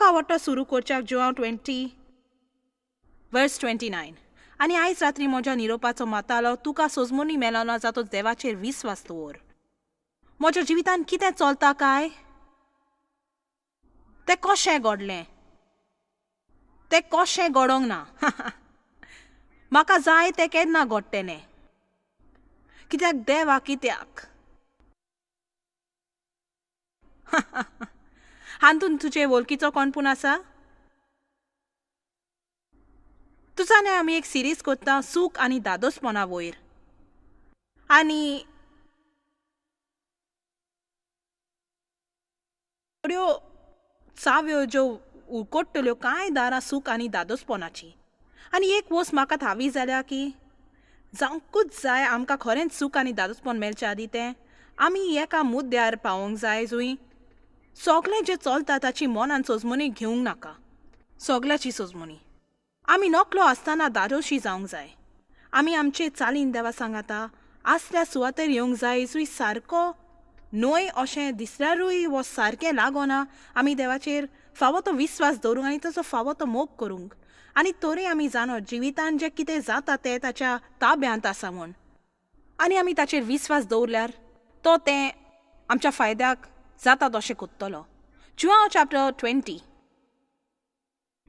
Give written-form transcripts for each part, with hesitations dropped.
म्हाका आवडटा सुरू करच्याक जुआंव 20 वर्स 29. आनी आयज रात्री म्हज्या निरोपाचो मातालो तुका सोजमोनी मेळना जातो देवाचेर विस्वास दवर. म्हज्या जिवितान कितें चलता काय तें कशें घडलें, तें कशें घडोंक ना. म्हाका जाय तें केन्ना घडटलें, कित्याक देवा कित्याक. हातूंत तुजे वळखीचो कोण पूण आसा? तुजाने आमी एक सिरीज करता सूख आनी दादोसपणा वयर. आनी थोड्यो चाव्यो ज्यो उरकट्टल्यो कांय दारां सूख आनी दादोसपणाची. आनी एक वस्त म्हाका थावी जाल्या की जावंकूच जाय आमकां खरेंच सूख आनी दादोसपण मेळचे आदी तें आमी एका मुद्द्यार पावोंक जाय जुंय सगळें जें चलता ताची मनान सोजमणी घेवंक नाका. सगळ्याची सोजमणी आमी नकलो आसतना दादोशी जावंक जाय. आमी आमचे चालीन देवा सांगाता आसल्या सुवातेर येवंक जाय जुंय सारको न्हय अशें दिसल्यारूय वो सारकें लागना आमी देवाचेर फावो तो विस्वास दवरूंक आनी ताचो फावो तो मोग करूंक. आनी तरी आमी जाणो जिवितान जें कितें जाता तें ताच्या ताब्यांत आसा म्हूण. आनी आमी ताचेर विस्वास दवरल्यार तो तें आमच्या फायद्याक जाता तशें कोत्तलो. जुआंव चॅप्टर 20.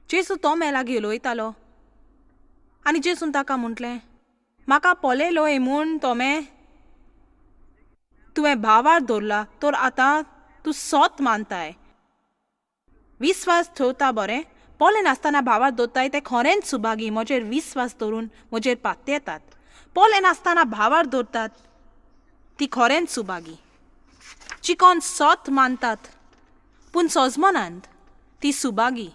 जेजू तोमे लागीं उलयतालो आनी जेजून ताका म्हटलें, म्हाका पळयलोय म्हूण तोमे तुवें भावार दवरला तर आतां तूं सोत मानताय. विस्वास ठेवता बरें, पळय नासतना भावार दवरताय तें खरेंच सुभागी. म्हजेर विस्वास दवरून म्हजेर पातयेतात. पळय नासतना भावार दवरतात ती खरेंच सुभागी. चिकोन सोत मानतात पूण सोजमनांत ती सुभागी.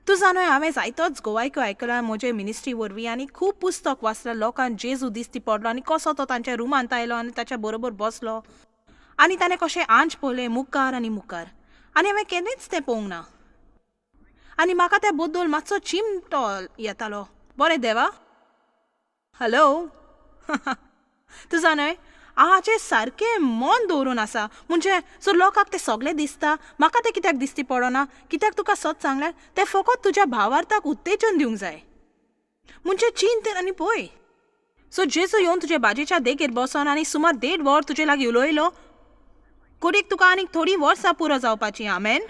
तूं जाणो हांवें जायतोच गोवायक्यो आयकला म्हजे मिनिस्ट्री वरवीं आनी खूब पुस्तक वाचलां लोकांक जेजू दिसती पडलो आनी कसो तो तांच्या रुमांत आयलो आनी ताच्या बरोबर बसलो आनी ताणें कशें आंच पळयलें मुखार आनी मुखार. आनी हांवें केन्नाच तें पळोवंक ना आनी म्हाका त्या बद्दल मातसो चिमटो येतालो. बरें देवा, हॅलो. तूं जाणय हांव हाचेर सारकें मन दवरून आसा. म्हणजे सो लोकांक तें सगळें दिसता, म्हाका तें कित्याक दिसती पडना? कित्याक तुका सत सांगल्यार तें फकत तुज्या भावार्थाक उत्तेजन दिवंक जाय. म्हणजे चिंत आनी पळय. सो जेजू येवन तुजे बाजेच्या देगेर बसोन आनी सुमार 1.5 वर तुजे लागीं उलयलो कोडीक तुका आनीक थोडीं वर्सां पुरो जावपाची. आमेन.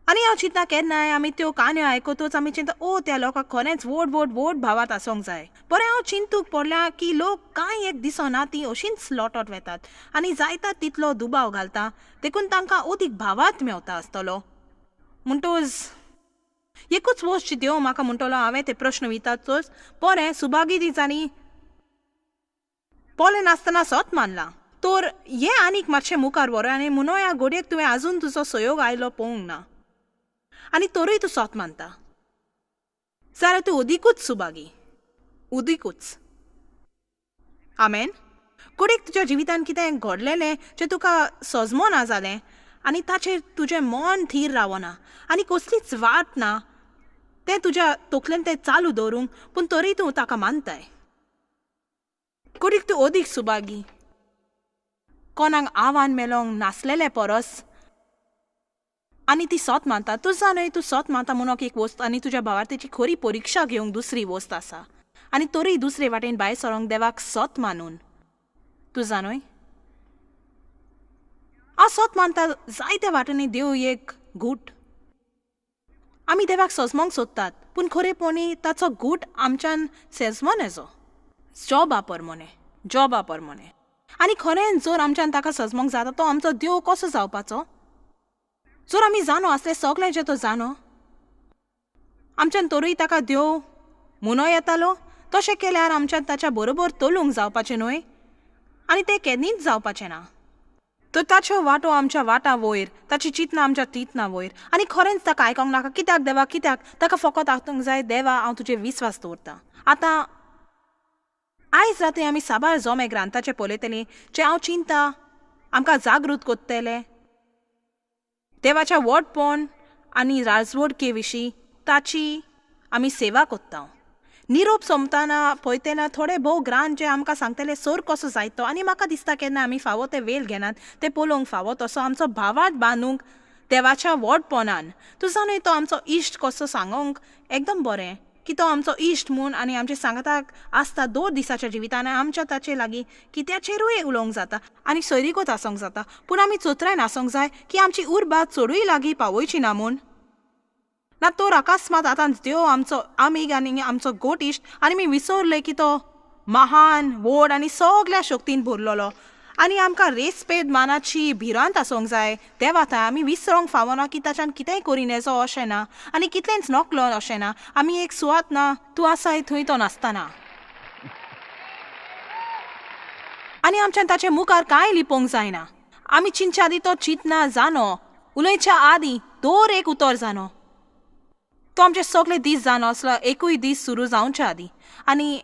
आनी हांव चिंता केन्नाय आमी त्यो काणयो आयकतूच आमी चिंता ओ त्या लोकांक खरेंच व्हड व्हड व्हड भावात आसूंक जाय. बरें हांव चिंतूंक पडल्या की लोक कांय एक दिसना ती अशींच लोटत वेतात आनी जायता तितलो दुबाव घालता देखून तांकां अदीक भावात मेवता आसतलो. म्हणटूच एकूच वस्त देव म्हाका म्हणटलो हांवें ते प्रश्न विचारतोच बरें सुभागी दिसांनी पळय नासतना सोत मानलां तर हें आनीक मातशें मुखार व्हर आनी म्हणून ह्या घडयेक तुवें आजून तुजो सहयोग आयलो पळोवंक ना आनी तरूय तूं सोत मानता जाल्यार तूं अदिकूच सुभागी, अदिकूच. आमेन. कुडीक तुज्या जिवितान कितें घडलेलें जें तुका सजमो ना जालें आनी ताचेर तुजें मन थीर रावना आनी कसलीच वाट ना तें तुज्या तकलेन तें चालू दवरूंक पूण तरी तूं ताका मानताय. कुडीक तूं अदीक सुभागी. कोणाक आव्हान मेलोंक नासलेलें परस आनी ती सोत मानता. तूं जाणय तूं सोत मानता म्हणून एक वस्त आनी तुज्या भावार्थेची खरी परिक्षा घेवंक दुसरी वस्त आसा आनी तरी दुसरे वाटेन भायर सरोंक देवाक सोत मानून. तूं जाणय हांव सोत मानता जायत्या वाटेंनी देव एक घूट. आमी देवाक सजमोंक सोदतात पूण खरेपणी ताचो घूट आमच्यान सेजमोन येजो जॉबा परमोने, जॉबा परमोने. आनी खरेंच जर आमच्यान ताका सजमोंक जाता तो आमचो देव कसो जावपाचो? जर आमी जाणो आसले सगळें जें तो जाणो आमच्यान तरूय ताका देव म्हणो येतालो. तशें केल्यार आमच्यान ताच्या बरोबर तोलूंक जावपाचें न्हय आनी तें केन्नाच जावपाचें ना. तर ताच्यो वाटो आमच्या वाटां वयर, ताची चिंतना आमच्या चिंतना वयर. आनी खरेंच ताका आयकोंक नाका कित्याक देवा कित्याक, ताका फकत आसूंक जाय देवा हांव तुजेर विस्वास दवरतां. आतां आयज राती आमी साबार जोमे ग्रांथाचे पळयतलीं जे हांव चिंता आमकां जागृत करतले देवाच्या व्हडपण आनी राजवडके विशीं ताची आमी सेवा करता. निरोप सोंपतना पळयतना थोडे भोव ग्रांथ जे आमकां सांगतले सोर कसो जायतो आनी म्हाका दिसता केन्ना आमी फावो ते वेल घेनात ते पळोवंक फावो तसो आमचो भावार्थ बांदूंक देवाच्या व्हडपणान तुजा न्हय तो आमचो इश्ट कसो सांगोंक एकदम बरें की तो आमचो इश्ट म्हूण आनी आमच्या सांगाताक आसता 2 दिसाच्या जिवितान आमच्या ताचे लागीं कित्याचेरूय उलोवंक जाता आनी सोयरीगत आसूंक जाता. पूण आमी चोत्रायन आसूंक जाय की आमची उर्बा चडूय लागीं पावयची ना म्हूण. ना तर अकस्मात आतां देव आमचो आमीग आनी आमचो गोट इश्ट आनी आमी विसरले की तो महान व्हड आनी सगल्या शक्तीन भरलेलो आनी आमकां रेस्पेद मानाची भिरांत आसूंक जाय देवा थंय. आमी विसरोंक फावना की ताच्यान कितेंय करी नेजो अशें ना आनी कितलेंच नकलो अशें ना. आमी एक सुवात ना, तूं आसाय थंय तो नासतना आनी आमच्यान ताचे मुखार कांय लिपोवंक जायना. आमी चिंतच्या आदी तो चिंतना जाणो, उलयच्या आदी दर एक उतर जाणो. तो आमचे सगळे दीस जाणो असलो एकूय दीस सुरू जावच्या आदी. आनी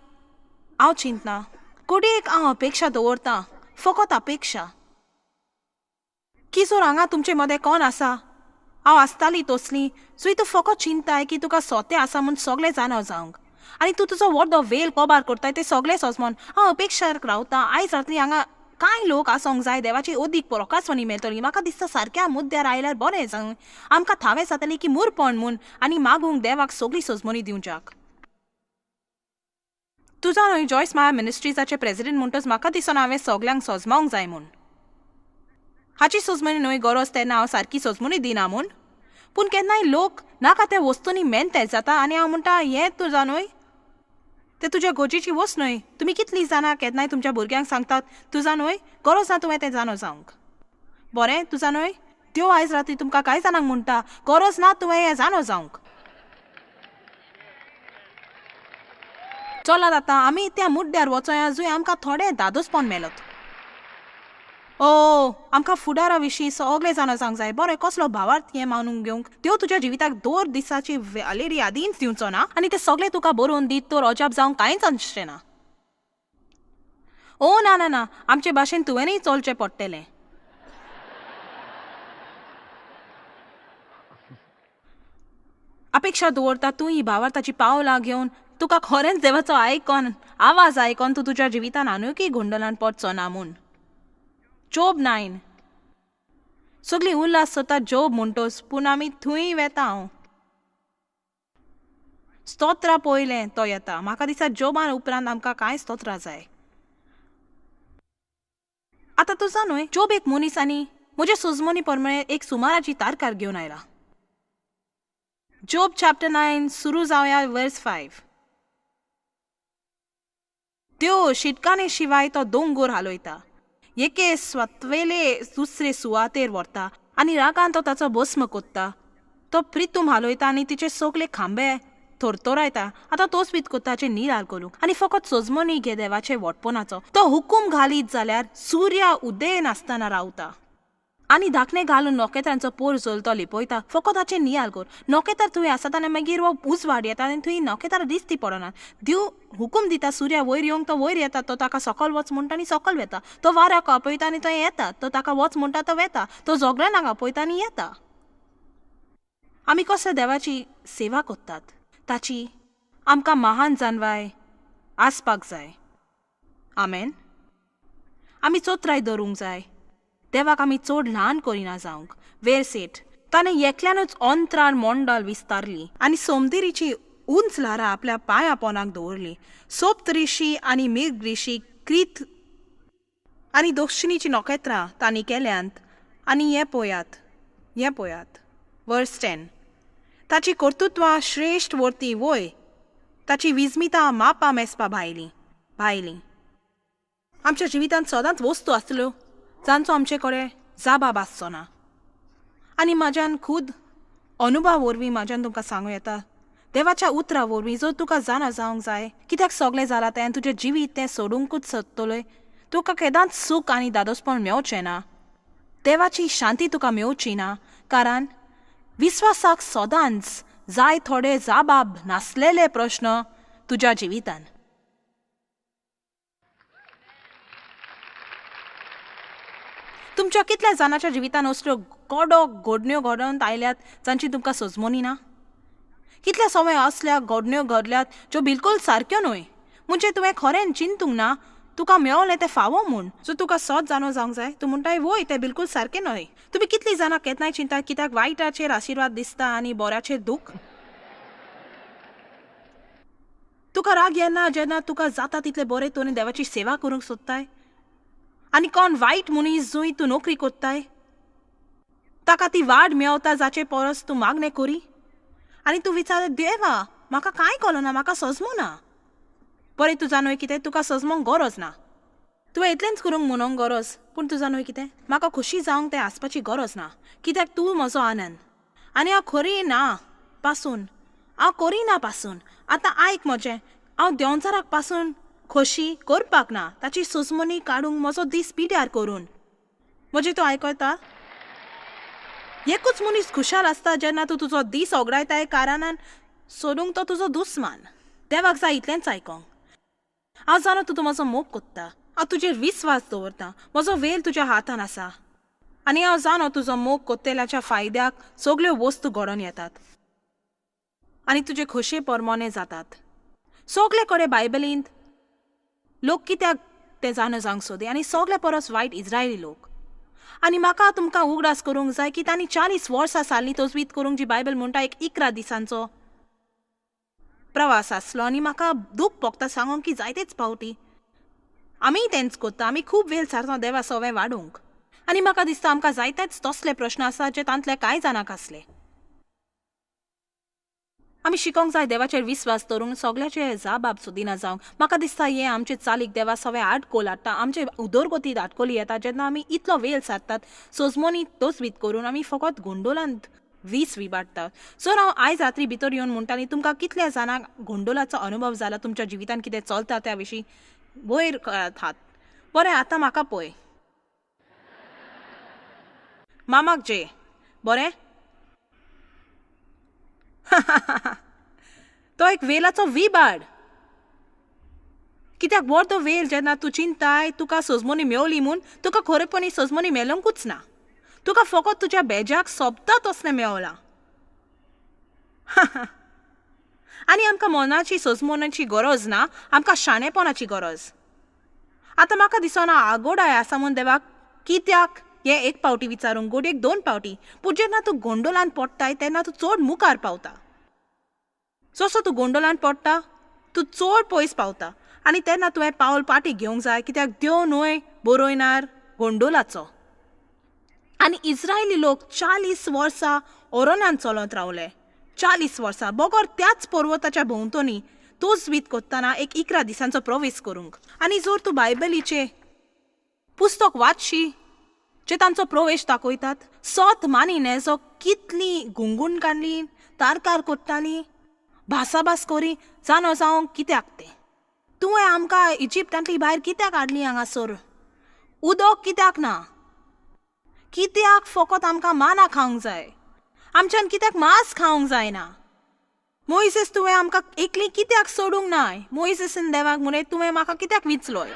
हांव चिंतना कोडयेक हांव अपेक्षा दवरता, फकत अपेक्षा की जर हांगा तुमचे मदें कोण आसा, हांव आसताली तसली सो तूं फकत चिंताय की तुका सोतें आसा म्हूण सगळें जाणो जावंक आनी तूं तुजो व्हडलो वेल कोबार करताय तें सगळें सोजमोन. हांव अपेक्षा रावता आयज रातली हांगा कांय लोक आसूंक जाय देवाची अदीक प्रकाशवाणी मेळटली. म्हाका दिसता सारक्या मुद्द्यार आयल्यार बरें जावं, आमकां थावें जातलें की मुरपण म्हूण आनी मागूंक देवाक सगळी सोजमणी दिवच्याक. तुजा न्हय जॉयस माया मिनिस्ट्रीजाचे प्रेजिडेंट म्हणटच म्हाका दिसना हांवें सगल्यांक सोजमावंक जाय म्हूण. हाची सोजमणी न्हय गरज तेन्ना हांव सारकी सोजमणी दिना म्हूण. पूण केन्नाय लोक नाका त्या वस्तूंनी मेनतेज जाता आनी हांव म्हणटा हें तुजा न्हय तें तुज्या गरजेची वस्त न्हय. तुमी कितलीं जाणां केन्नाय तुमच्या भुरग्यांक सांगतात तुजा न्हय गरज ना तुवें तें जाणो जावंक. बरें तुजा न्हय त्यो आयज राती तुमकां कांय जाणांक म्हणटा गरज ना तुवें हें जाणो जावंक. चलात आतां आमी त्या मुड्ड्यार वचोया जंय आमकां थोडें दादोसपण मेळत. ओ आमकां फुडारा विशीं सगळें जाणो जावंक जाय. बरें कसलो भावार्थ हें मानूंक घेवंक त्यो तुज्या जिविताक 2 दिसाची वालेरी आदींच दिवचो ना आनी ते सगळें तुका बरोवन दीत तर अजाप जावंक कांयच आसचें ना. ओ ना ना ना, आमचे भाशेन तुवेंनूय चलचें पडटलें. अपेक्षा दवरता तूं ही भावार्थाची पावलां घेवन तुका खरेंच देवाचो आयकॉन आवाज आयकॉन तूं तुज्या जिवितान आनुकी गोंदळान पडचो ना म्हूण. जोब 9 सगळीं उल्हास सोता जोब म्हणटोच पूण आमी थंय वेता. हांव स्तोत्रां पयलें तो येता. म्हाका दिसता जोबान उपरांत आमकां कांय स्तोत्रां जाय. आतां तुजा न्हय जोब एक मनीस आनी म्हजे सुजमनी प्रमाणे एक सुमाराची तारकार घेवन आयला. जोब चॅप्टर 9 सुरू जावया वर्स 5. त्यो शिटकाने शिवाय तो दोंगोर हालयता, एके स्वत्वेले दुसरे सुवातेर व्हरता आनी रागान तो ताचो भस्म कोत्ता. तो प्रितूम हालयता आनी तिचे सगळे खांबे थरथरायता. आतां तोच बीत कोत्ताचे निरार करूंक आनी फकत सोजमनी घे देवाचे वटपणाचो. तो हुकूम घालीत जाल्यार सुर्या उदय नासतना रावता आनी धाकणे घालून नोकेत्रांचो पोर चल तो लिपयता. फकत ताचें नियाल कर. नोकेतार थंय आसता आनी मागीर हो उजवाड येता आनी थंय नोकेतार दिसती पडना. देव हुकूम दिता सुर्या वयर येवंक, तो वयर येता. तो ताका सकल वच म्हणटा आनी सकल वेता. तो वाऱ्याक आपयता आनी तो येता. तो ताका वच म्हणटा तो वेता. तो जोगलानाक आपयता आनी येता. आमी कसले देवाची सेवा करतात ताची आमकां महान जानवाय आसपाक जाय. आमेन. आमी चोत्राय धरूंक जाय. देवाक आमी चड ल्हान करिना जावंक. वेर 8 ताणें एकल्यानूच अंतराळ मंडळ विस्तारली आनी सोमदिरीची उंच ल्हारां आपल्या पांया पोनाक दवरली. सोप्तरिशी आनी मिर्गरिशी क्रीत आनी दक्षिणीची नखेत्रां तांणी केल्यांत. आनी हें पळयात, हें पळयात. वर्स 10 ताची कर्तृत्वां श्रेश्ठ वर्ती वय, ताची विजमितां मापा मेजपा भायली भायली. आमच्या जिवितांत सदांच वस्तू आसल्यो जांचो आमचे कडेन जाबाब आसचो ना. आनी म्हाज्यान खूद अनुभव वरवीं म्हाज्यान तुमकां सांगूं येता देवाच्या उतरा वरवीं जर तुका जाणा जावंक जाय कित्याक सगळें जालां तें आनी तुजें जिवीत तें सोडूंकूच सोदतलें, तुका केदांच सूख आनी दादोसपण मेवचें ना. देवाची शांती तुका मेवची ना. कारण विस्वासाक सदांच जाय थोडे जाबाब नासलेले प्रश्न तुज्या जिवितान. तुमच्या कितल्या जाणाच्या जिवितान असल्यो गोडो घडण्यो घडोवन आयल्यात जांची तुमकां सोजमोनी ना? कितल्या सवय असल्या घडण्यो घडल्यात ज्यो बिलकूल सारक्यो न्हय, म्हणजे तुवें खरें चिंतूंक ना. तुका मेवलें तें फावो म्हूण. सो तुका सोत जाणो जावंक जाय. तूं म्हणटाय वय तें बिलकूल सारकें न्हय. तुमी कितलीं जाणां केन्नाय चिंता कित्याक वायटाचेर आशिर्वाद दिसता आनी बऱ्याचेर दूख? तुका राग येना जेन्ना तुका जाता तितले बरे तरेन देवाची सेवा करूंक सोदताय आनी कोण वायट मनीस जंय तूं नोकरी कोत्ताय ताका ती वाड मेवता जाचे परस तूं मागणें करी आनी तूं विचार देवा म्हाका कांय कळना, म्हाका सजमो ना. बरें तूं जाणूय कितें, तुका सजमोंक गरज ना, तुवें इतलेंच करूंक म्हणोंक गरज. पूण तूं जाणूय कितें, म्हाका खोशी जावंक तें आसपाची गरज ना, कित्याक तूं म्हजो आनंद आनी हांव खरी ना पासून, हांव करिना पासून. आतां आयक म्हजें, हांव देंवचाराक पासून खोशी करपाक ना, ताची सजमणी काडूंक म्हजो दीस पिड्यार करून. म्हजें तूं आयकता? एकूच मनीस खुशाल आसता जेन्ना तूं तुजो दीस ओगडायताय कारणान सोडूंक तो तुजो दुस्मान. देवाक जाय इतलेंच आयकोंक. हांव जाणा तूं म्हजो मोग कोत्ता, हांव तुजेर विस्वास दवरता, म्हजो वेल तुज्या हातान आसा आनी हांव जाणो तुजो मोग कोत्तेल्याच्या फायद्याक सगल्यो वस्तू घडोवन येतात आनी तुजे खोशये परमोने जातात. सगले कडेन बायबलींत लोक कित्याक ते जाणो जावंक सोदी आनी सगळे परस वायट इस्रायली लोक. आनी म्हाका तुमकां उगडास करूंक जाय की तांणी 40 वर्सां सारलीं तजवीज करूंक जी बायबल म्हणटा एक 11 दिसांचो प्रवास आसलो. आनी म्हाका दूख भोगता सांगूंक की जायतेच फावटी आमीय तेंच कोत्ता, आमी खूब वेळ सारता देवा सवें वाडूंक. आनी म्हाका दिसता आमकां जायतेच तसले प्रश्न आसा जे तांतले कांय जाणांक आसले. आमी शिकोंक जाय देवाचेर विस्वास दवरूंक, सगळ्याचे जाबाब सोदिना जावंक. म्हाका दिसता हें आमचे चालीक देवा सवें आडकोल हाडटा, आमचे उदरगतींत आडकोली येता जेन्ना आमी इतलो वेळ सारतात सजमोनी तजवीज करून आमी फकत गोंडोलांत वीस विबाडटा. सो हांव आयज रात्री भितर येवन म्हणटाली तुमकां कितल्या जाणांक गोंडोलाचो अनुभव जाला, तुमच्या जिवितांत कितें चलता त्या विशीं वयर करात हात. बरें आतां म्हाका पळय मामाक जे बरें. तो एक वेलाचो विबाड. कित्याक बरो वेल जेन्ना तूं चिंताय तुका सजमोनी मेवली म्हूण, तुका खरेपणी सजमोनी मेलोंकूच ना, तुका फकत तुज्या बेजाक सोबता तसलें मेवलां. आनी आमकां मनाची सजमोनाची गरज ना, आमकां शाणेपणाची गरज. आतां म्हाका दिसना आगोडाय आसा म्हूण देवाक कित्याक हें एक पावटी विचारूंक, गोडयेक 2 पावटी. पूण जेन्ना तूं गोंडोलान पडटाय तेन्ना तूं चड मुखार पावता. जसो तूं गोंडोलान पडटा तूं चड पयस पावता आनी तेन्ना तुवें पावल पाटी घेवंक जाय, कित्याक देव न्हय बरोयनार गोंडोलाचो. आनी इस्रायली लोक 40 वर्सां ओरोनान चलत रावले, 40 वर्सां बगर त्याच पर्वताच्या भोंवतणी तजवीज कोत्ताना एक 11 दिसांचो प्रवेश करूंक. आनी जर तूं बायबलीचें पुस्तक वाचशी जे तांचो प्रवेश दाखयतात, सत मानी नेजो कितली गुंगून काडली, तारकार कोत्ताली, भासाभास करी जाणो जावंक कित्याक तें. तुवें आमकां इजिप्तांतली भायर कित्याक हाडली हांगासर? उदक कित्याक ना? कित्याक फकत आमकां माना खावंक जाय? आमच्यान कित्याक मांस खावंक जायना? मोयसेस तुवें आमकां एकली कित्याक सोडूंक नाय? मोयसेसान देवाक म्हळें तुवें म्हाका कित्याक विचलोय?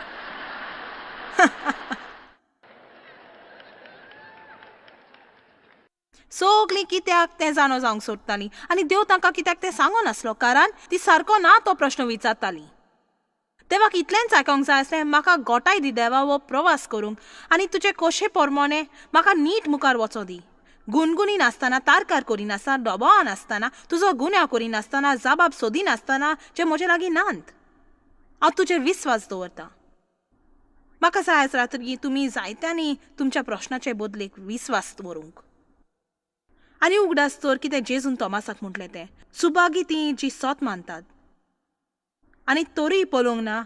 सगळीं कित्याक तें जाणो जावंक सोदतालीं आनी देव तांकां कित्याक तें सांगो नासलो, कारण ती सारको ना तो प्रश्न विचारताली. देवाक इतलेंच आयकोंक जाय आसलें, म्हाका गोटाय दी देवा हो प्रवास करूंक आनी तुजे खोशे परमोणे म्हाका नीट मुखार वचो दी. गुणगुणी नासतना, तारकार करिनासतना, डोबा नासतना, तुजो गुन्यांव करिनासतना, जाबाब सोदिनासतना जे म्हजे लागीं नात, हांव तुजेर विस्वास दवरतां. म्हाका जाय आयज रात्री तुमी जायत्यांनी तुमच्या प्रश्नाचे बदलेक विस्वास दवरूंक. आनी उगडास तर कितें जेजून तोमासाक म्हटलें तें, सुभागी तीं जी सत मानतात आनी तोरीय पळोवंक ना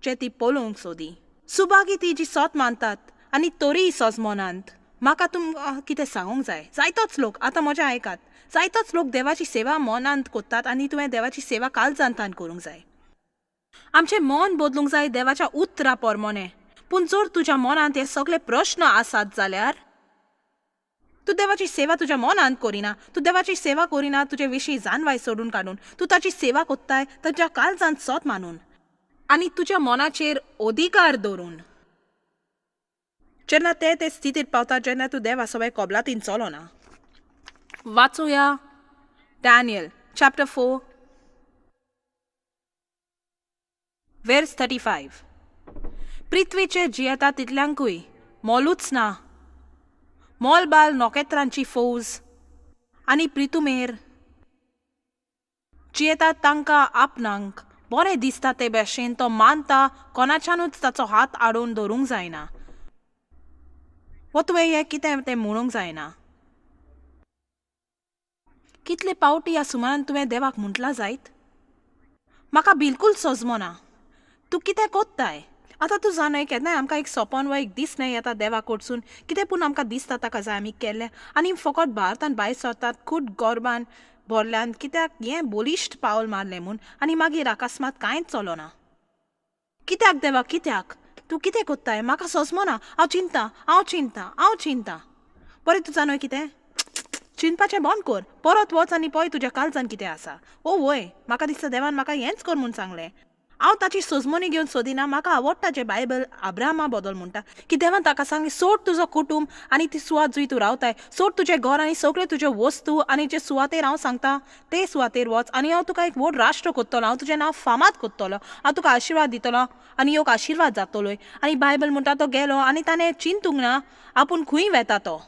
जे ती पळोवंक सोदी. सुभागी ती जी सत मानतात आनी तोरीय सजमोनांत. म्हाका तुमकां कितें सांगूंक जाय, जायतोच लोक आतां म्हजें आयकात, जायतोच लोक देवाची सेवा मनांत कोत्तात आनी तुवें देवाची सेवा काळजांतान करूंक जाय. आमचें मन बदलूंक जाय देवाच्या उतरा परमोणे. पूण जर तुज्या मनांत हे सगळे प्रश्न आसात जाल्यार तूं देवाची सेवा तुज्या मनांत करिना, तूं देवाची सेवा करिना तुजे विशीं जानवाय सोडून काडून, तूं ताची सेवा कोत्ताय ताच्या काळजांत सत मानून आनी तुज्या मनाचेर अधिकार दवरून. जेन्ना ते ते स्थितीर पावता जेन्ना तूं देवा सवय कबलातीन चलोना. वाचुया Daniel chapter 4 verse 35. पृथ्वीचेर जियेता तितल्यांकूय मोलूच ना. मोलबाल नखेत्रांची फौज आनी प्रितुमेर जियेतात तांकां आपणाक बरें दिसता ते भशेन तो मानता, कोणाच्यानूच ताचो हात आडोवन धरूंक जायना वो तुवें हें कितें तें म्हणूंक जायना. कितले पावटी ह्या सुमारान तुवें देवाक म्हटलां जायत, म्हाका बिलकूल सजमना, तूं कितें कोत्ताय. आतां तूं जाणय केन्नाय आमकां एक सपन वा एक दीस न्हय येता देवा कडसून कितें पूण आमकां दिसता ताका जाय आमी केल्लें आनी फकत भारतान भायर सरतात खूब गर्बान भरल्यान कित्याक हें बलिश्ट पावल मारलें म्हूण आनी मागीर अकस्मात कांयच चलोना. कित्याक देवा, कित्याक तूं कितें कोत्ताय, म्हाका सजमना, हांव चिंता हांव चिंता हांव चिंता. बरें तूं जाणय कितें, चिंतपाचें बंद कर, परत वच आनी पळय तुज्या काळजान कितें आसा. ओ वय, म्हाका दिसता देवान म्हाका हेंच कर म्हूण सांगलें. हांव ताची सजमणी घेवन सोदिना, म्हाका आवडटा जें बायबल अब्राहमा बदल म्हणटा की देवान ताका सांगलें, सोड तुजो कुटूंब आनी ती सुवात जंय तूं रावताय, सोड तुजें घर आनी सगळे तुज्यो वस्तू आनी जे सुवातेर हांव सांगता ते सुवातेर वच आनी हांव तुका एक व्हड राष्ट्र कोत्तलो, हांव तुजें नांव फामाद कोत्तलो, हांव तुका आशिर्वाद दितलो आनी एक आशिर्वाद जातलोय. आनी बायबल म्हणटा तो गेलो आनी ताणें चिंतूंक ना आपूण खंय वेता तो,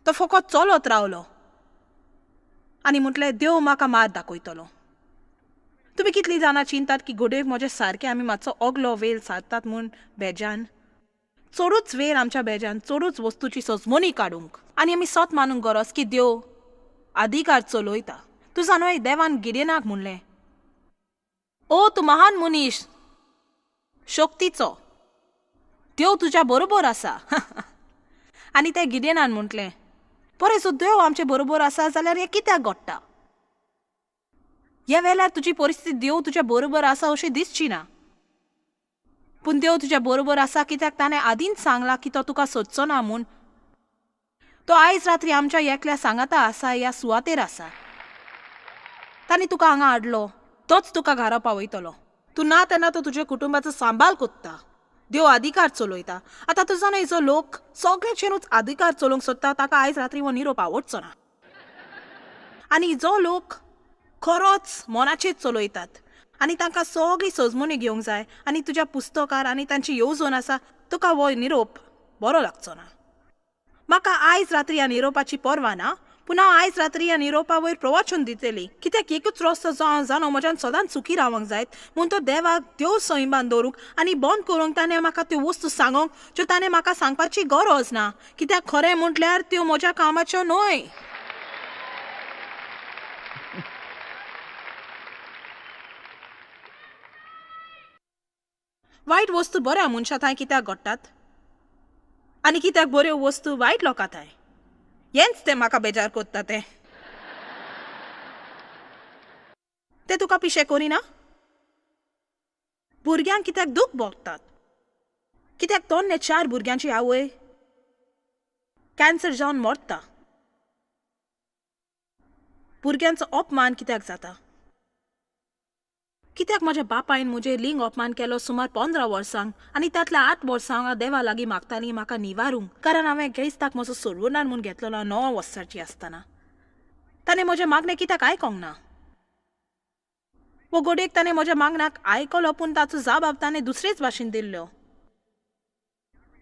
तो फकत चलत रावलो आनी म्हटलें देव म्हाका मार दाखयतलो. तुमी कितलीं जाणां चिंतात की घडयेक म्हजें सारकें आमी मातसो अगलो वेल सारतात म्हूण बेजान, चडूच वेळ आमच्या बेजान चडूच वस्तूची सजमणी काडूंक आनी आमी सत मानूंक गरज की देव अधिकार चलयता. तूं जाणा देवान गिडेनाक म्हणलें, ओ तूं महान मनीस शक्तीचो, देव तुज्या बरोबर आसा. आनी ते गिडेनान म्हटलें, बरें सो देव आमचे बरोबर आसा जाल्यार हें कित्याक घडटा? ह्या वेळार तुजी परिस्थिती देव तुज्या बरोबर आसा अशें दिसची ना, पूण देव तुज्या बरोबर आसा कित्याक ताणें आदींच सांगलां की तो तुका सोदचो ना म्हूण. तो आयज रात्री आमच्या एकल्या सांगाता आसा, ह्या सुवातेर आसा. ताणें तुका हांगा हाडलो, तोच तुका घरा पावयतलो. तूं ना तेन्ना तो तुज्या कुटुंबाचो सांबाळ कोत्ता. देव अधिकार चलयता. आतां तूं जाणा जो लोक सगळ्याचेरूच अधिकार चलोवंक सोदता ताका आयज रात्री हो निरोप आवडचो ना. आनी जो लोक खरोच मनाचेर चलयतात आनी तांकां सगळी सजमणी घेवंक जाय आनी तुज्या पुस्तकार आनी तांची येवजण आसा, तुका हो निरोप बरो लागचो ना. म्हाका आयज रात्री ह्या निरोपाची पर्वा ना, पूण हांव आयज रात्री ह्या निरोपा वयर प्रवचन दितली कित्याक एकूच रस्तो जो हांव जाणो म्हज्यान सदांच सुखी रावंक जायत म्हूण तो देवाक देव सैमान दवरूंक आनी बंद करूंक ताणें म्हाका त्यो वस्तू सांगूंक ज्यो ताणें म्हाका सांगपाची गरज ना, कित्याक खरें म्हटल्यार त्यो म्हज्या कामाच्यो न्हय. वायट वस्तू बऱ्या मनशां थंय कित्याक घडटात आनी कित्याक बऱ्यो वस्तू वायट लोकां थंय, हेंच तें म्हाका बेजार कोत्ता. तें तें तुका पिशें करिना? भुरग्यांक कित्याक दूख भोगतात? कित्याक तोन्ने 4 भुरग्यांची आवय कॅन्सर जावन मरता? भुरग्यांचो अपमान कित्याक जाता? कित्याक म्हज्या बापायन म्हजेर लिंग अपमान केलो सुमार 15 वर्सांक आनी तांतल्या 8 वर्सां हांव देवा लागीं मागतालीं म्हाका निवारूंक, कारण हांवें क्रिस्ताक म्हजो सोडवणार म्हूण घेतलेलो 9 वर्सांची आसतना. ताणें म्हजें मागणें कित्याक आयकोंक ना? वो घडयेक ताणें म्हज्या मागण्याक आयकलो पूण ताचो जबाब ताणें दुसरेच भाशेन दिल्लो.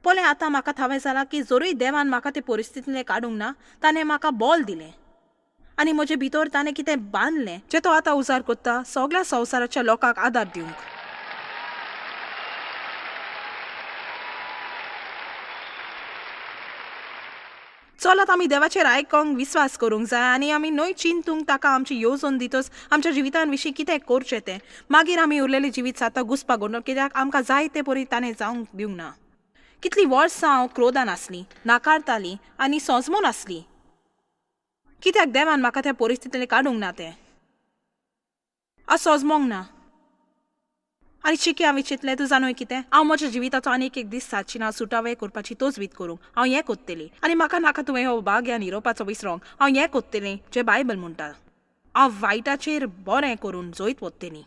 पळय आतां म्हाका थावें जालां की जरूय देवान म्हाका ते परिस्थितींतलें काडूंक ना, ताणें म्हाका बॉल दिलें आनी म्हजे भितर ताणें कितें बांदलें जें तो आतां उजार कोत्ता सगळ्या संवसाराच्या लोकांक आदार दिवंक. चलात आमी देवाचेर आयकोंक विस्वास करूंक जाय आनी आमी न्हय चिंतूंक ताका आमची येवजण दितच आमच्या जिवितां विशीं कितें करचें तें. मागीर आमी उरलेलें जिवीत साता घुसपा गोंदळ कित्याक आमकां जाय ते परी ताणें जावंक दिवंक ना. कितलीं वर्सां हांव क्रोधान आसलीं, नाकारतालीं आनी सोंसमून आसलीं कित्याक देवान म्हाका त्या परिस्थितींतलें काडूंक ना तें. हांव सोजमोंक ना. आनी चिकी हांवें चिंतलें, तूं जाणूय कितें, हांव म्हज्या जिविताचो आनीक एक दीस सादची ना सुटावे करपाची तोजवीत करूंक. हांव हें कोत्तली आनी म्हाका नाका तुवें हो भाग ह्या निरोपाचो विसरोंक. हांव हें कोत्तलें जें बायबल म्हणटा. हांव वायटाचेर बरें करून जैत वत्तली.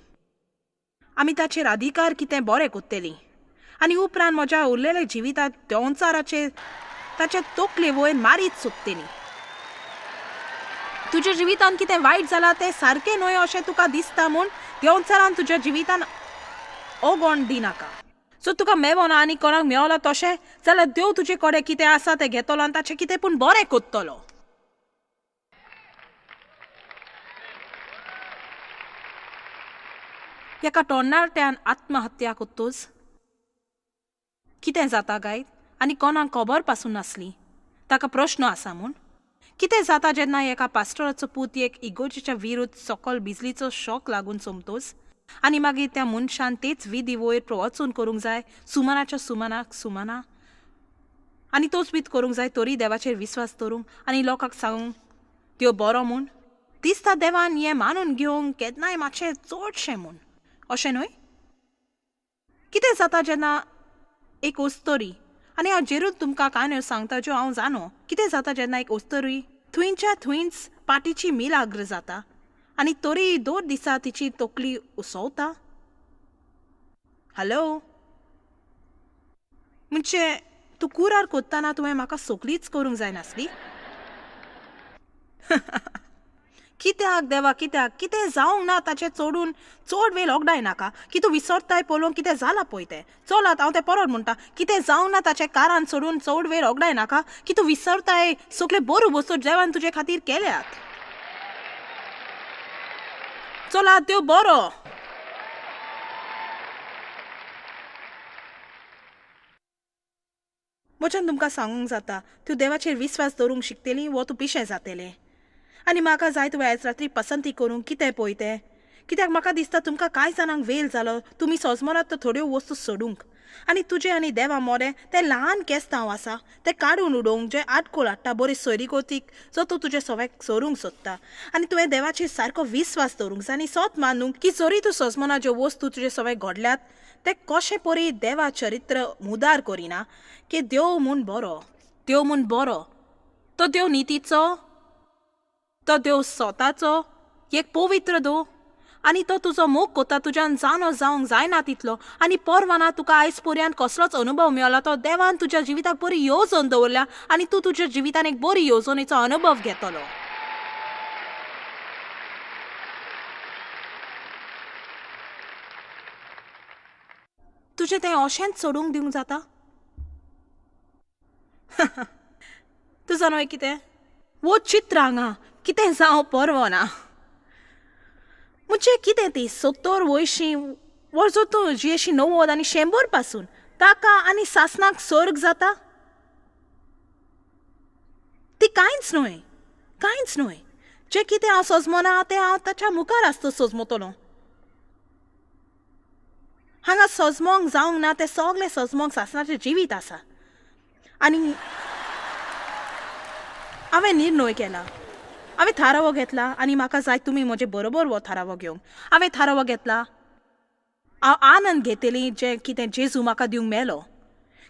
आमी ताचेर अधिकार कितें बरें कोत्तली आनी उपरांत म्हज्या उरलेल्या जिवितांत देंवचाराचेर ताचे तकले वयर मारीत सोदतली. तुज्या जिवितांत कितें वायट जालां तें सारकें न्हय अशें तुका दिसता म्हूण देंवचारान तुज्या जिवितान ओगोण दिनाका. सो तुका मेवना आनी कोणाक मेवला तशें जाल्यार देव तुजे कडेन कितें आसा तें घेतलो आनी ताचें कितें पूण बरें कोत्तलो. एका टोर्नाट्यान आत्महत्या कोत्तोच कितें जाता गायत आनी कोणाक खबर पासून नासली. ताका प्रश्न आसा म्हूण कितें जाता जेन्ना एका पास्टराचो पूत एक इगोर्जेच्या विरुद्ध सकल बिजलीचो शॉक लागून सोमतोच आनी मागीर त्या मनशान तेच विधी वयर प्रवचन करूंक जाय सुमनाच्या सुमनाक सुमना आनी तोच बीत करूंक जाय तरी देवाचेर विस्वास दवरूंक आनी लोकांक सांगूंक त्यो बरो म्हूण. दिसता देवान हें मानून घेवंक केन्नाय मातशें चडशें म्हूण, अशें न्हय? कितें जाता जेन्ना एक ओस्तोरी, आनी हांव जेरूच तुमकां काणयो सांगता ज्यो हांव जाणो, कितें जाता जेन्ना एक ओस्तोरी थंयच्या थंयच पाटीची मिलाग्र जाता आनी तरी 2 दिसा तिची तकली उसवता. हॅलो, म्हणजे तूं कुरार कोत्ताना तुवें म्हाका सगळीच करूंक जाय नासली? कित्याक देवा, कित्याक? कितें जावंक ना ताचें चडून चड वेळ ओगडाय नाका की तूं विसरताय पळोवंक कितें जालां पळय तें. चलात हांव तें परत म्हणटा, कितें जावंक ना ताचें कारान सोडून चड वेळ ओगडाय नाका की तूं विसरताय सगळे बऱ्यो वस्तू देवान तुजे खातीर केल्यात. चलात देव बरो. म्हज्यान तुमकां सांगूंक जाता, तूं देवाचेर विस्वास दवरूंक शिकतली वो तूं पिशें जातलें. आनी म्हाका जाय तुवें आयज रात्री पसंती करूंक कितें पळय तें, कित्याक म्हाका दिसता तुमकां कांय जाणांक वेळ जालो तुमी सोजमनात तर थोड्यो वस्तू सोडूंक आनी तुजें आनी देवा मोरें तें ल्हान केस्तांव आसा तें काडून उडोवंक जें आटकोळ हाडटा बरी सोयरीगोतीक जो तूं तुजें सवयक सोरूंक सोदता. आनी तुवें देवाचेर सारको विस्वास दवरूंक जाय आनी सोत मानूंक की जरी तूं सोजमना ज्यो वस्तू तुजे सवय घडल्यात तें कशें परी देवा चरित्र मुदार करिना की देव म्हूण बरो, देव म्हूण बरो, तो देव नितीचो, तो देव स्वताचो एक पवित्र देव आनी तो तुजो मोग कोता तुज्यान जाणो जावंक जायना तितलो आनी परवाना तुका आयज पर्यंत कसलोच अनुभव मेळ्ळा तो देवान तुज्या जिविताक बरी येवजण दवरल्या आनी तूं तुज्या जिवितान एक बरी येवजणेचो अनुभव घेतलो. तुजें तें अशेंच सोडूंक दिवंक जाता? तूं जाणो कितें वो चित्र हांगा कितें जावं परवना म्हणजे कितें ती 70 वयशीं वर्सो तूं जियेशी 90 आनी 100 पासून ताका आनी सासणाक सर्ग जाता ती कांयच न्हय, कांयच न्हय. जें कितें हांव सोजमना तें हांव ताच्या मुखार आसता सोजमतलो. हांगा सोजमोंक जावंक ना तें सगळें सोजमोंक सासणाचें जिवीत आसा. आनी हांवें निर्णय केला, हांवें थारावो घेतला आनी म्हाका जाय तुमी म्हजे बरोबर हो थारावो घेवंक. हांवें थारावो घेतला, हांव आनंद घेतली जें कितें जेजू म्हाका दिवंक मेलो.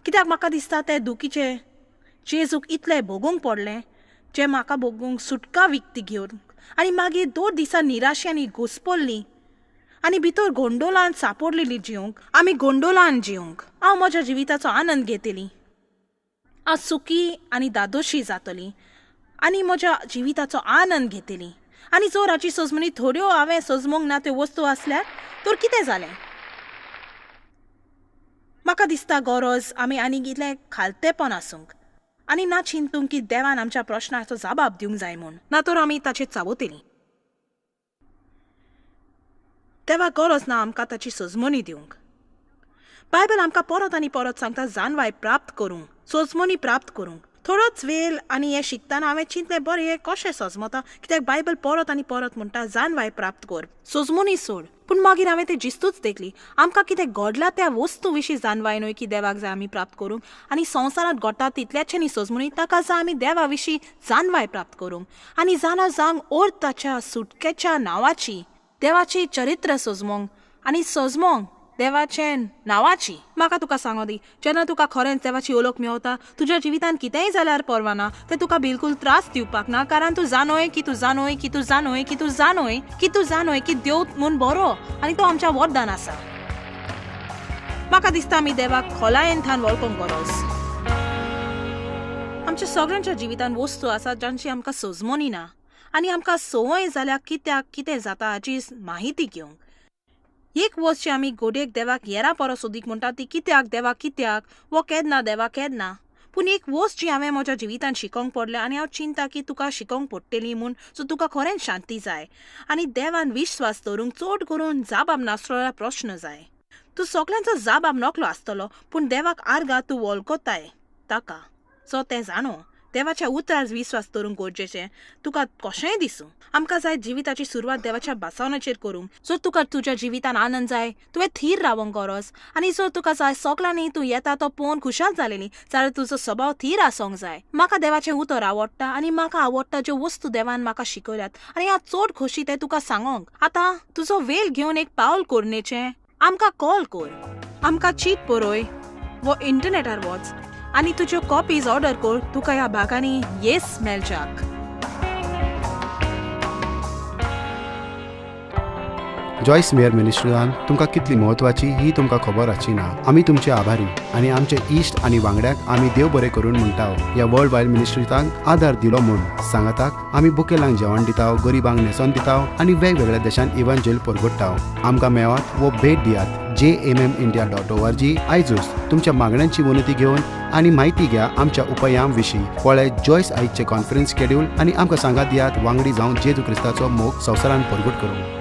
कित्याक म्हाका दिसता तें दुखीचें जेजूक इतलें भोगूंक पडलें जें म्हाका भोगूंक सुटका विकती घेवन आनी मागीर 2 दिसां निराशे आनी घुसपल्ली आनी भितर गोंडोलान सापडलेली जिवंक. आमी गोंडोलान जिवंक हांव म्हज्या जिविताचो आनंद घेतली, हांव सुखी आनी दादोशी जातली आनी म्हज्या जिविताचो आनंद घेतली. आनी जर हाची सोजमणी थोड्यो हांवें सोजमूंक ना त्यो वस्तू आसल्यार तर कितें जालें? म्हाका दिसता गरज आमी आनीक इतलें खालतेपण आसूंक आनी ना चिंतूंक की देवान आमच्या प्रश्नाचो जबाब दिवंक जाय म्हूण, ना तर आमी ताचेर चावतलीं. देवाक गरज ना आमकां ताची सोजमणी दिवंक. बायबल आमकां परत आनी परत सांगता जानवाय प्राप्त करूंक, सोजमणी प्राप्त करूंक. थोडोच वेळ आनी हें शिकतना हांवें चिंतलें बरें हें कशें सोजमता, कित्याक बायबल परत आनी परत म्हणटा जानवाय प्राप्त कर, सोजमणी सोड. पूण मागीर हांवें तें जिस्तूच देखली. आमकां कितें घडलां त्या वस्तू विशीं जानवाय न्हय की देवाक जाय आमी प्राप्त करूंक आनी संवसारांत घडटा तितल्याचें न्ही सोजमणी, ताका जाय आमी देवा विशीं जानवाय प्राप्त करूंक आनी जाणा जावंक अर्थ ताच्या सुटकेच्या नांवाची, देवाची चरित्र सोजमोंक आनी सोजमोंक देवाचे नांवाची. म्हाका तुका सांगो दी, जेन्ना तुका खरेंच देवाची ओळख मेवता तुज्या जिवितान कितेंय जाल्यार परवाना तें तुका बिलकूल त्रास दिवपाक ना, कारण तूं जाणोय की तूं जाणोय की तूं जाणोय की तूं जाणोय की तूं जाणोय की देव म्हूण बरो आनी तो आमच्या वरदान आसा. म्हाका दिसता आमी देवाक खोलायेन थान वळखूंक गरज. आमच्या सगळ्यांच्या जिवितान वस्तू आसा जांची आमकां सोजमणी ना आनी आमकां संवय जाल्यार कित्याक कितें जाता हाची म्हायती घेवंक. एक वस्त जी आमी गोडयेक देवाक येरा परस सोदीक म्हणटा ती कित्याक देवा कित्याक वो केन्ना देवा केन्ना. पूण एक वस्त जी हांवें म्हज्या जिवितान शिकोंक पडल्या आनी हांव चिंता की तुका शिकोंक पडटली म्हूण, सो तुका खरेंच शांती जाय आनी देवान विश्वास दवरूंक चड करून जाबाब नासलेलो प्रश्न जाय. तूं सगल्यांचो जाबाब नकलो आसतलो पूण देवाक आर्गा तूं वळखताय ताका, सो तें जाणो. देवाच्या उतरार विस्वास दवरूंक गरजेचें, तुका कशेंय दिसूं. आमकां जाय जिविताची सुरवात देवाच्या बासावणाचेर करूंक. जर तुका तुज्या जिवितान आनंद जाय तुवें थीर रावंक गरज, आनी जर तुका जाय सगल्यांनी तूं येता तो पळोवन खुशाल जालेली जाल्यार तुजो स्वभाव थीर आसूंक जाय. म्हाका देवाचें उतर आवडटा आनी म्हाका आवडटा ज्यो वस्तू देवान म्हाका शिकयल्यात आनी हांव चड खोशी तें तुका सांगोंक. आतां तुजो वेल घेवन एक पावल कोरणेचें आमकां कॉल कर, आमकां चीट बरय वो इंटरनेटार वच आनी तुज्यो कॉपीज ऑर्डर कर. तुका ह्या भागांनी येस मेळच्याक. जॉयस मेयर मिनिस्ट्रीन तुमकां कितली म्हत्वाची ही तुमकां खबर आसची ना. आमी तुमचे आभारी आनी आमचे इश्ट आनी वांगड्याक आमी देव बरें करून म्हणटा ह्या वर्ल्ड वायड मिनिस्ट्रींत आदार दिलो म्हूण. सांगाताक आमी बुकेलांक जेवण दिता, गरिबांक न्हेसोन दिता आनी वेगवेगळ्या देशांत इव्हांजेल परगट्टा. आमकां मेळात वो भेट दियात jmmindia.org. आयजूच तुमच्या मागण्यांची विनंती घेवन आनी म्हायती घ्या आमच्या उपायां विशीं. पळय जॉयस आयजचें कॉन्फरन्स शेड्यूल आनी आमकां सांगात दियात वांगडी जावन जेजू क्रिस्ताचो मोग संवसारान परगट करूंक.